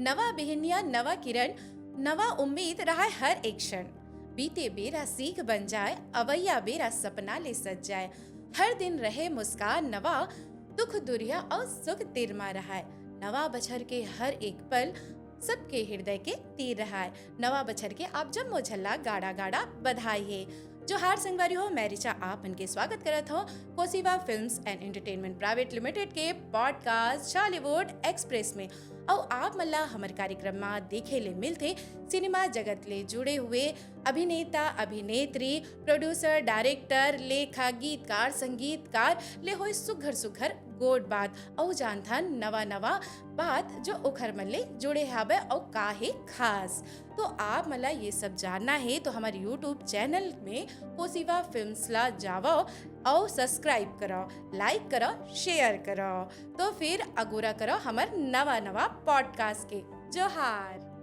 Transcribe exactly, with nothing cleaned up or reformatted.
नवा बिहनिया, नवा किरण, नवा उम्मीद रहय हर एक क्षण। बीते बेरा सीख बन जाय, अवइया बेरा सपना ले सज जाय। हर दिन रहे मुस्कान नवा, दुख दुरिहा अउ सुख तीर मा रहय। नवा बछर के हर एक पल सबके हृदय के तीर रहय। नवा बछर के आप जम्मो झन ला गाड़ा गाड़ा बधाई हे। जोहार संगवारी हो, मैं रिचा आप मन के स्वागत करत हौं Kosiva films and entertainment private limited के पॉडकास्ट Chhollywood Express में। अउ आप मन ला हमर कार्यक्रम मा देखे ले मिलथे सिनेमा जगत ले जुड़े हुए अभिनेता, अभिनेत्री, प्रोड्यूसर, डायरेक्टर, लेखक, गीतकार, संगीतकार ले होए सुघर सुघर गोठ बात, अउ जानथन नवा नवा बात जो ओखर मन ले जुड़े हावय अउ का हे खास। तो आप मन ला ये सब जानना हे तो हमर YouTube चैनल में कोसिवा फिल्म्स ला जावव अउ सब्सक्राइब करव, लाइक करव, शेयर करव। तो फिर अगोरा करव हमर नवा नवा पॉडकास्ट के। जोहार।